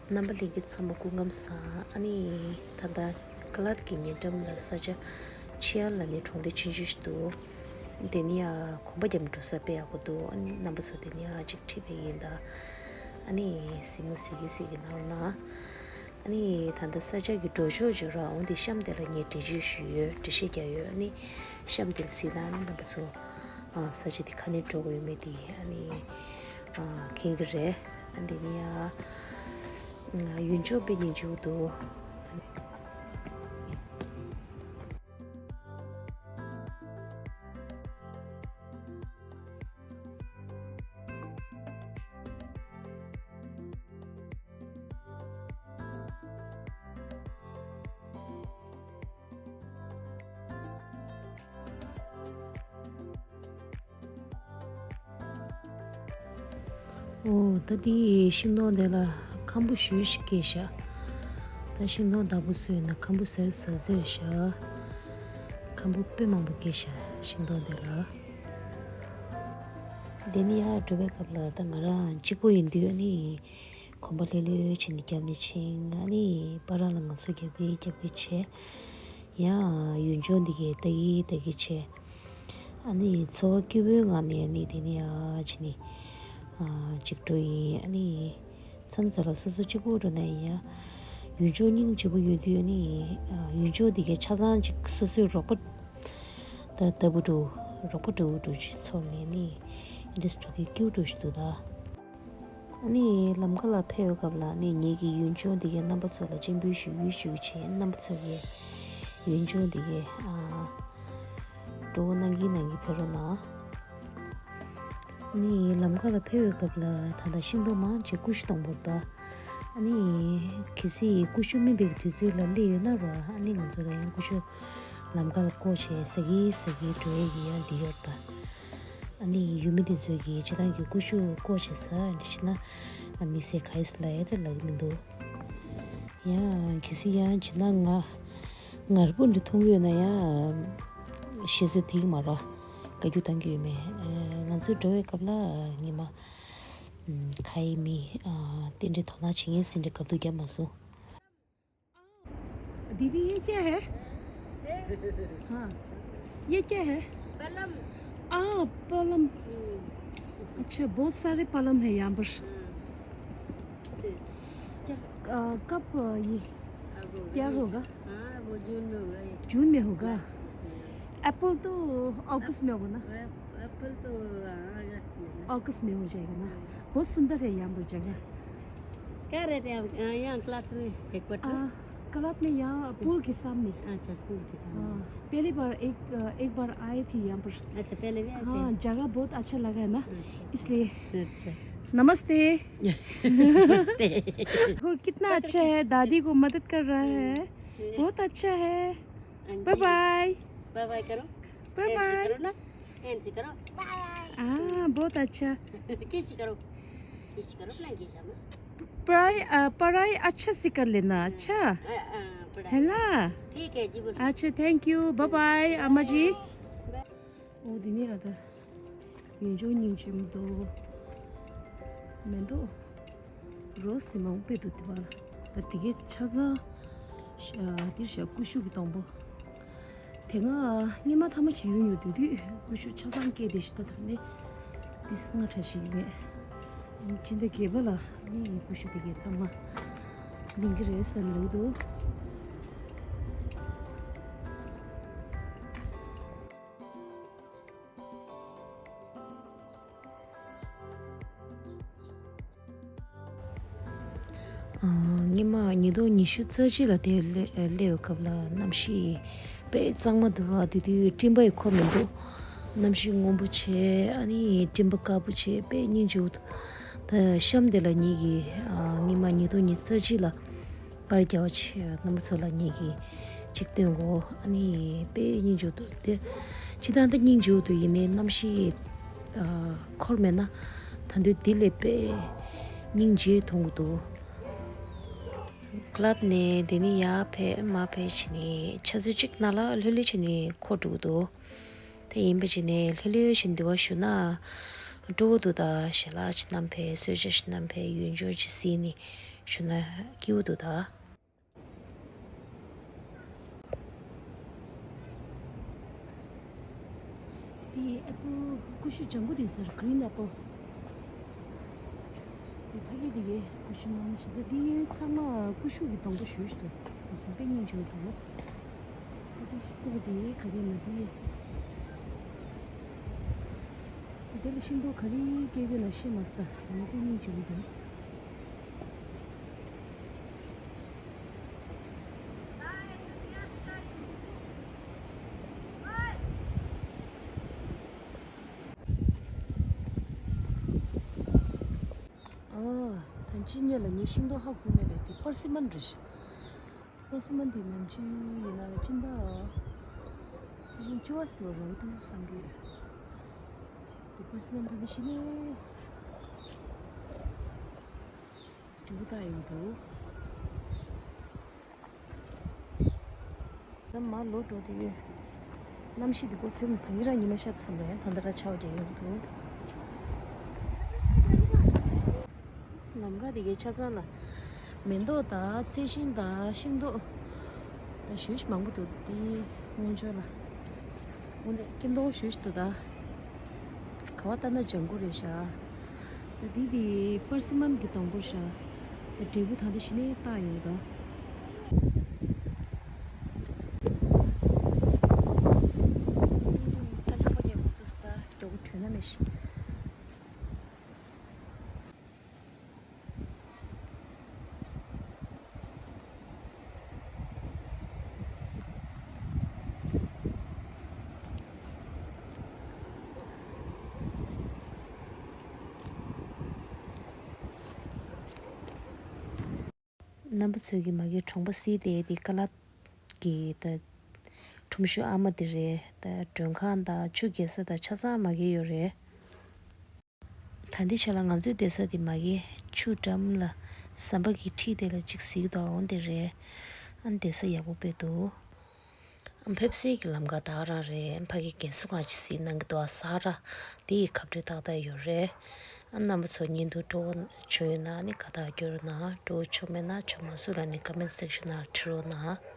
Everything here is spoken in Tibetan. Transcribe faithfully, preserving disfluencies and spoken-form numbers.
རྣམ་པ་ལྷན་རྒྱས་ཚང་མ་སྐུ་ཁམས་བཟང་། ཨ་ནི་ད་ལྟ་ཀ་ལཱད་ཀྱི་ཉེ་འགྲམ་ལ་ས་ཆ་ཆི་ཡ་ལ་ནི་གྲོང་སྡེ་ཆུང་ཆུང་ཞིག་འདུག་དེ་ནི་ཡ་གོམ་པ་རྒྱབ་འགྲོ་ས་དཔེ་ཡག་པོ་འདུག་ཨ་ནི་རྣམ་པ་ཚོ་དེ་ནི་ཡ་ཅིག་ཁྲིད་པའི་ཡིན་ད། ཨ་ནི་གཟིགས་མོ་གཟིགས་ཀྱི་གཟིགས་ཀྱི་གནང་རོགས་གནང་། ཨ་ནི་ད་ལྟ་ས་ཆ་གི་འགྲོ་ཕྱོགས་བརྗོད་ར་འོང་དེ་གཤམ་དེ་ལ་ངས་འགྲེལ་བརྗོད་ཞུས་ཡོད། འགྲེལ་བཤད་རྒྱག་ཡོད། ཨ་ནི་གཤམ་དེ་ལ་གཟིགས་ན་ཨ་ནི་རྣམ་པ་ཚོ་ཨ་ས་ཆ་དེ་ག་ནས་འགྲོ་དགོས་ཡོད་མེད་དེ་ཨ་ནི་ཨ་མཁྱེན་གྱི་རེད། ཨ་འདི་ནི་ཡ་ཡུལ་ལྗོངས་དཔེ་སྙིང་རྗེ་པོ་འདུག་ཨོ། ད་འདི་ཤིང་སྡོང་དེ་ལ་ཁམ་བུ་ཞུ་ཞིག་སྐྱེས་ཤག་ད་ཤིང་སྡོང་བདག་པོ་ཚོས་ན་ཁམ་བུ་ཟེར་ཟ་ཟེར་ཤག་ཁམ་བུ་དཔེ་མང་པོ་སྐྱེས་ཤག་ཤིང་སྡོང་དེ་ལ། དེ་ནི་ཡར་འགྲོ་བའི་སྐབས་ལ་ད་ང་རང་གཅིག་པོ་ཡིན་དུས་ཨ་ནི་གོམ་པ་ལྷོད་ལྷོད་བྱས་ནས་རྒྱབ་ནས་ཕྱིན། ཨ་ནི་པ་ར་ལ་ང་ཚོ་རྒྱབ་ཀྱི་རྒྱབ་ཀྱི་བྱས། ཡང་ཡུལ་ལྗོངས་འདི་གའི་ལྟ་གི་ལྟ་གི་བྱས། ཨ་ནི་ཚོར་བ་སྐྱིད་པོའི་ངང་ནས་ཨ་ནི་དེ་ནི་ཡར་བྱས་ནས་ཨ་ཅིག་འགྲོ་ཡིན། ཨ་ནི་མཚམས་མཚམས་ལ་སོ་སོ་གཅིག་པོ་འགྲོ་ན་ཡང་ཡུལ་ལྗོངས་སྙིང་རྗེ་པོ་ཡོད་དུས་ཨ་ནི་ཡུལ་ལྗོངས་འདི་གའི་ཆ་ཚང་ཅིག་སོ་སོའི་རོགས་པ་ད་ལྟ་བུ་འགྲོ་རོགས་པ་འདྲ་བོ་འགྲོ་ཅིག་ཚོར་ནས་ཨ་ནི་འདི་འདྲ་འགྲོ་གི་སྐྱིད་པོ་འགྲོ་ཞིག་འདུག་ད། ཨ་ནི་ལམ་ཁ་ལ་ཕེབས་པའི་སྐབས་ལ་ཨ་ནི་ངེད་ཀྱི་ཡུལ་ལྗོངས་འདི་གའི་རྣམ་པ་ཚོ་ལ་སྤྱན་འབུལ་ཞུ་ཡུལ་ཞུ་བྱས། རྣམ་པ་ཚོ་གི་ཡུལ་ལྗོངས་འདི་གའི་ཨ་སྤྲོ་བོ་གནང་གིན་གནང་གིན་ཕེབས་རོགས་གནང་། ཨ་ནི་ལམ་ཁ་ལ་ཕེབས་པའི་སྐབས་ལ་ད་ལྟ་ཤིང་སྡོང་མང་ཆེ་ཀུ་ཤུ་སྡོང་པོ་རེད་ད། ཨ་ནི་གལ་སྲིད་ཀུ་ཤུ་སྨིན་པའི་དུས་ཚོད་ལ་སླེབས་ཡོད་ན་རོ། ཨ་ནི་ང་ཚོ་ལ་ཡང་ཀུ་ཤུ་ལམ་ཁ་ལ་བཀོག་བྱས་ཟ་གི་ཟ་གི་འགྲོ་ཡས་ཀྱི་ཡང་འདི་ཡོད་རེད་ད། ཨ་ནི་ཡུལ་མི་དེ་ཚོས་ཀྱིས་སྤྱིར་བཏང་གི་ཀུ་ཤུ་བཀོག་བྱས་ཟ་འདི་བྱས་ན་དམིགས་བསལ་ག་ཡིས་ལ་ཡ་དེ་ལབ་ཀྱི་མི་འདུག་ཡང་གལ་སྲིད་ཡང་བྱས་ན་ང་ངར་པོ་འདི་འཐུང་གི་ཡོད་ན་ཡང་ཞེ་སོ་དེ་གི་མ་རོ་བཀའ་བཀྱོན་བཏང་གི་ཡོད་མེད། ང་ཚོ་འགྲོ་བའི་སྐབས་ལ་ངེད་མ་ཁ་ཡི་མི་དེ་འདྲའི་དོ་སྣང་བྱེད་མཁན་སེ་འདྲ་གབ་ཏུ་རྒྱབ་མ་སོང་། दीदी, ये क्या है? हाँ, ये क्या है? पलम। आ, पलम। हम्म। अच्छा, बहुत सारे पलम है यहाँ पर। हाँ। क्या? आ, कब, आ, ये अब होगा तैयार ये। होगा? हाँ, वो जून में होगा ये। जून में होगा? लास्ट इसमें। एप्पल तो अगस्त में होगा ना? एप-, एप्पल तो, हाँ, अगस्त में ना। अगस्त में हो जाएगा ना? हाँ। बहुत सुंदर है यहाँ पर जगह। कहाँ रहते हैं आप? यहाँ, यहाँ क्लाथ में हेडक्वार्टर? आ, क्लाथ में यहाँ पुल के सामने। अच्छा, पुल के सामने। हाँ, पहली बार एक, एक बार आए थे यहाँ पर। अच्छा, पहले भी आए थे? हाँ, जगह बहुत अच्छा लगा है ना, अच्छा। इसलिए। अच्छा। नमस्ते। नमस्ते। वो कितना अच्छा है, दादी को मदद कर रहा है। हम्म। बहुत अच्छा है। हाँ जी। Bye bye. बाय बाय करो। बाय हैंड से बाय। करो ना। हैंड से करो। बाय। हाँ, बहुत अच्छा। किस करो। किस करो ना, किस हम। पढ़ाई, अ, पढ़ाई अच्छा से कर लेना, अच्छा? हाँ, हाँ, पढ़ाई है ना? अच्छा। ठीक है जी, बोलो। अच्छा, thank you। बाय बाय, अम्मा जी। बाय। ओ, दिनी आता। ཡུལ་ལྗོངས་སྙིང་རྗེ་མོ་འདུག་མི་འདུག་རོ་སི་མང་པོ་འདུག་དེ་བ། ད་དེ་གའི་ཆ་ཚང་ཤ་དེར་ཤ་ཀུ་ཤུ་གི་སྡོང་པོ། དེ་སྔ་སྔོན་མ་ཐ་མ་ཞིག་ཡོང་ཡོད་དུས་དུས་ཀུ་ཤུ་ཆ་ཚང་སྐྱེས་དེ་ཤི་ད་ད་ནི་དེ་སྔ་འཕྲ་ཞིག་མེད། ཕྱི་ཟླ་བརྒྱད་པ་ལ་ནི་ཀུ་ཤུ་དེ་གའི་ཚང་མ་ལིང་གི་རེད་ས་ལུགས་འདུག་ཨ། སྔོན་མ་ཉིས་སྟོང་ཉི་ཤུ་རྩ་གཅིག་ལ་དེར་སླེབས་པའི་སྐབས་ལ་གནམ་གཤིས་དཔེ་གཙང་མ་འདུག་ར། དེ་དུས་སྤྲིན་པ་ཡི་ཁོ་མི་འདུག་གནམ་གཤིས་སྔོན་པོ་བྱས། ཨ་ནི་སྤྲིན་པ་དཀར་པོ་བྱས། དཔེ་སྙིང་རྗེ་པོ་འདུག་ད་གཤམ་དེ་ལ་ངེད་ཀྱིས་ཨ་སྔོན་མ་ཉིས་སྟོང་ཉི་ཤུ་རྩ་གཅིག་ལ་པར་རྒྱག་པ་བྱས། རྣམ་པ་ཚོ་ལ་ངེད་ཀྱིས་གཅིག་སྟོན་གོ་ཨ་ནི་དཔེ་སྙིང་རྗེ་པོ་འདུག་དེ་སྤྱིར་བཏང་ད་སྙིང་རྗེ་པོ་འདུག་ཡིན་ནའི་གནམ་གཤིས་ཨ་འཁོར་མེད་ན་ད་དུང་དེ་ལས་དཔེ་སྙིང་རྗེ་མཐོང་གི་འདུག་ཀ་ལཱད་ནས་དེ་ནས་ཡར་ཕེབས་མར་ཕེབས་བྱས་ནས་ཆུ་ཚོད་གཅིག་ནང་ལ་ལྷོད་ལྷོད་བྱས་ནས་འཁོར་འགྲོ་གི་འདུག་དེ་ཡིན་པ་བྱས་ནས་ལྷོད་ལྷོད་བྱས་ནས་འདི་བ་བཞུགས་ན་སྤྲོ་བོ་འདུག་ད་ཞལ་ལག་ཅིག་བསྣམས་ཕེབས། གསོལ་ཇ་ཞིག་བསྣམས་ཕེབས། ཡུལ་ལྗོངས་ཅིག་གཟིགས་ནས་ ཞུ་ན་སྐྱིད་པོ་འདུག་ད། དེ་ཨེ་པོ་ཀུ་ཤུ་ལྗང་གུ་དེ་ཟེར། Green apple། དེ་ཕ་གི་དེ་གའི་ཀུ་ཤུ་མང་ཆེ་ད་དེ་ཚང་མ་ཀུ་ཤུ་གི་སྡོང་པོ་ཞུ་ཞུ་འདུག་དེ་ཚོ་དཔེ་སྙིང་རྗེ་པོ་འདུག་དེ་དེ་ཤིང་ཏོག་དེ་ག་རེ་ན་དེ། དེ་དེ་ལ་ཤིང་ཏོག་ག་རེ་སྐྱེ་དགོས་ན་ཤེས་མ་སོང་། ད་ཡིན་ན་དཔེ་སྙིང་རྗེ་པོ་འདུག་ཨ། ཐང་ཅིག་ཉེ་ལ་ངས་ཤིང་ཏོག་ཧ་གོ་མེད་ལེ། དེ་པར་སི་མན་རེད་ཤག་པར་སི་མན་དེ་ནམ་རྒྱུན་ཡིན་ན་སྤྱི་ཟླ་དེ་བཞིན་བཅུ་པ་ཙམ་རག་འདུག་བསམ་གྱི། དེ་པར་སི་མན་དེ་ནི་ཤི་ནས་འབྲས་བུ་བཏགས་ཡོང་གི་འདུག་ད་མར་ལོག་འགྲོ་དུས་གནམ་གཤིས་འདི་གོ་ཚོད་མ་ཐག་ཉིན་རང་ཉི་མ་ཤར་དུ་སོང་བས་ད་ལྟ་ར་ཆར་པ་རྒྱག་ཡོང་གི་འདུག་ལམ་ཁ་དེ་གའི་ཆ་ཚང་ལ་མེ་ཏོག་དང་ཚལ་ཤིང་དང་ཤིང་ཏོག་དང་ཞོ་ཞིག་མང་པོ་འདུག་དེའི་སྔོན་ཕྱོགས་ལ་དངོས་གནས་སྐྱིད་མདོག་ཞོ་ཞིག་འདུག་ད་ག་བ་ལྟ་ན་ལྗང་གུ་རེད་ཤག་ད་འདི་དེ་པར་སི་མན་གྱི་སྡོང་པོ་ཤག་ད་འབྲས་བུ་ད་འདི་ཞི་ནས་བཏགས་ཡོང་གི་འདུག་ད་ལྷག་པ་ཉེ་པོ་ཚོ་ད་མགྱོགས་པོ་བྲོས་ན་མི་ཤེས། རྣམ་པ་ཚོས་ཀྱི་མ་གི་གྲོང་པ་སིལ་ཏེ་དེ་ཀ་ལ་གི་ད་ཁྲོམ་གཞུང་ཨ་མ་དེ་རེད། ད་མགྲོན་ཁང་དང་ཆུ་རྒྱག་ས་དང་ཆ་ཚང་མ་གི་ཡོད་རེད། ད་འདི་ཆ་ལ་ང་ཚོའི་བསྡད་ས་དེ་མ་གི་ཆུ་འགྲམ་ལ་ཟམ་པ་གི་འཁྲིས་དེ་ལ་ཅིག་གཟིགས་དང་འོང་དེ་རེད། ཨ་བསྡད་ས་ཡག་པོ་དཔེ་འདུག་ཨ་ཕེབས་སེ་གི་ལམ་ཁ་ད་རང་རེད། ཕ་གི་རྒན་གསོ་ཁང་ཅིག་གཟིགས་གནང་གི་འདུག་ཨ་ས་ར་དེ་ཡི་ཁ་བྲོ་ཏག་ཏག་ཡོད་རེད། ཨ་རྣམ་པ་ཚོ་ཉིན་དུ་སྤྲོ་བོ་བྱུང་ཡོད་ན་ནི་དགའ་རྟགས་སྐྱོར་གནང་། སྤྲོ་བོ་བྱུང་མེད་ན་བྱུང་མ་སོང་ལ་ནི་ཀོ་མེན་སེག་ཤོན་ནང་བྲིས་རོགས་གནང་།